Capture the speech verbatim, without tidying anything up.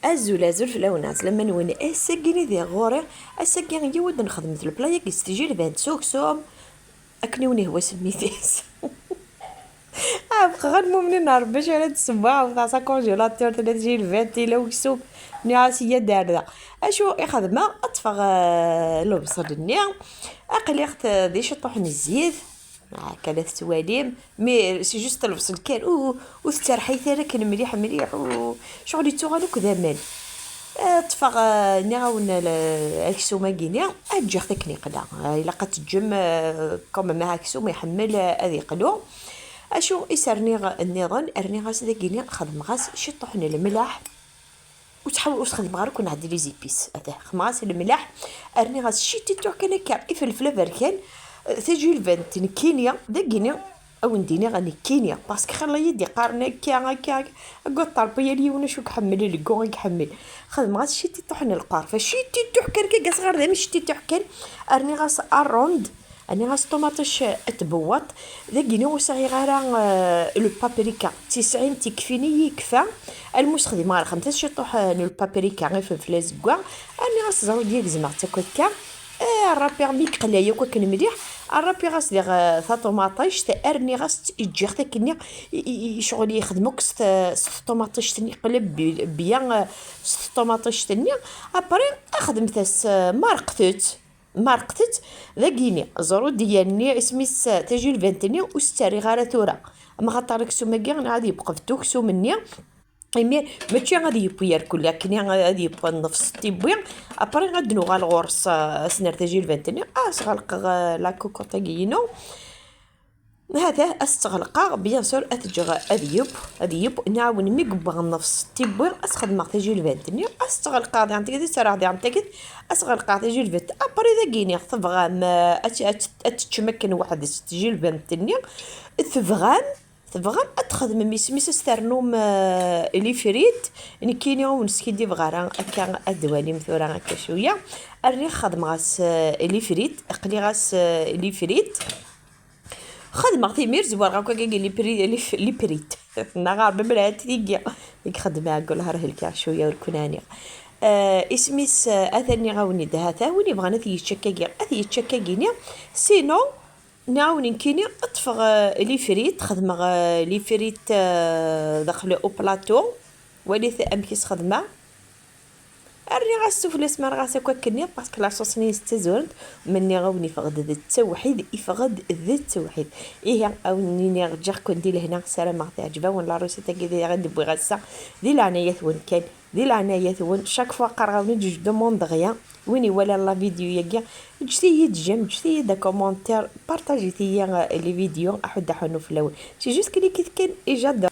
Azul, azul fell-awen, ɛeslama-nwen. Ass-agi-ni diɣ ɣur-i, ass-agi yiwet nxedmet leplaya-agi s tjilbant s uksum, akken i wen-ihwa semmit-is. Ɛebqeɣ am umni n Rebbi acu ara d-sewweɣ, wteɣ sa congélateur, tella tjilbant, yella uksum, nniɣ-as iya-d ar da. Acu i xedmeɣ? Ṭṭfeɣ, eh, lebṣel-nni, aql-iɣ-t di ciṭuḥ n zzit, akka la tettwalim, mais c'est juste lebṣel kan, ur, ur tetterḥayet ara akken mliḥ mliḥ, ur, ccɣel yettuɣal akk d aman. Eh, ṭṭfeɣ, eh, nniɣ-awen, l-, aksum-agi-ni, ad ǧǧeɣ-t akken iqla. Eh, ilaq ad teǧǧem, eh, comme ma aksum iḥemmel, eh, ad iqlu. Acu i s-rniɣ nniḍen? Rniɣ-as dagi-ni, xedmeɣ-as ciṭuḥ n lemlaḥ. Ur ttḥaw-, ur s-xedmeɣ ara akk nɛeddi les épices. Atah, xedmeɣ-as lemlaḥ, rniɣ-as citiṭuḥ kan akka, ifelfel aberkan, eh, tajilbant nekkini, dagini, a wen-d-iniɣ nekkini, parce que xilla i d-iqqaren akka, akka, akka, agad terbi yal yiwen acu iḥemmel, lgu i iḥemmel. Xedmeɣ-as citiṭuḥ n lqerfa, citiṭuḥ kan, akka, gas ɣer dami, citiṭuḥ kan, rniɣ-as arrond, rniɣ-as ṭumaṭic n tbewwaṭ, dagini ur sɛiɣ ara, eh, le paprika, d tisɛin tikfin i yekfa, almus xedmeɣ ar xemsa ciṭuḥ, eh, n le paprika, ifelfel azeggaɣ, rniɣ-as ẓrudya gezmeɣ-tt akk akka, eh, rrapiɣ mi yeqlay akk akken mliḥ, rrapiɣ-as diɣ, eh, taṭumaṭict, rniɣ-as ǧǧiɣ-t akkenni, i, i, i, ccɣel yexdem akk s t-, s tṭumaṭict-nni, yeqleb bi-, bien, eh, s tṭumaṭict-nni, après, xedmet-as, eh, marqet-tt, marqet-tt, dagini, ẓrudya-nni, isem-is, eh, tajilbant-nni, ur s-tt-rriɣ ara tura. Amxaṭer aksum-agi, neɣ ad yebqeb uksum-nni, imir, mačči ad yewwi irkelli, akken ad yewwi nnefs n tiwwi, après ad d-nuɣal ɣur-s, eh, ad s-nerr tajilbant-nni, ad s-ɣelqeɣ, eh, la cocotte-agi-inu. Hata, ad s-tt-ɣelqeɣ, bien sûr, ad t-ǧǧeɣ ad yeww, ad yeww, nɛawen mi yewweɣ nnefs n tiwwi, ad s-xedmeɣ tajilbant-nni, ad s-tt-ɣelqeɣ diɣen tagit, ad s-rreɣ diɣen tagit, ad s-ɣelqeɣ tajilbant. Après, dagini, tebɣam, eh, ad t-, ad t-, ad teččem akken weḥd-s tajilbant-nni, tebɣam, tebɣam ad txedmem isem-is, ad s-ternum, eh, les frites, nekkini ur wen-skiddibeɣ ara, akka ad d-twalim tura akka cwiya. Rniɣ xedmeɣ-as, eh, les frites, qliɣ-as, eh, les frites. Xedmeɣ timir, zwareɣ akk agagi les pri-, les f-, les frites. Neɣ ɣer bemrad tigi. I ixeddem aɛeggul, har helkeɣ cwiya ur kun-ɛniɣ. Eh, isem-is, eh, atan nniɣ-awen-id, hata, win yebɣan ad t-yečč akkagi, ad t-yečč akkagi-ni. Sinon, nniɣ-awen nekkini, ṭṭfeɣ, eh, les frites, xedmeɣ, eh, les frites, eh, daxel au plateau. Walit amek i s-xedmeɣ. Rniɣ-as sufella-s, ma rɣas akk akkenni, parce que la sauce-nni s tazurent, ma nniɣ-awen, iffeɣ-d d ttawḥid, iffeɣ-d d ttawḥid. Ihi, a wen-iniɣ, ǧǧiɣ-ken di lehna, ssarameɣ teɛǧeb-awen la recette-agi i ɣ-d-wwiɣ ass-a. Di leɛnaya-twen kan, di leɛnaya-twen, chaque fois qqareɣ-awen-d, je demande rien. Win iwalan la vidéo-agi, ǧǧet-iyi-d j'aime, ǧǧet-iyi-d un commentaire, partagez-iyi, euh, les vidéos, aḥuddu aḥunnu fell-awen. C'est juste cliquez kan et j'adore.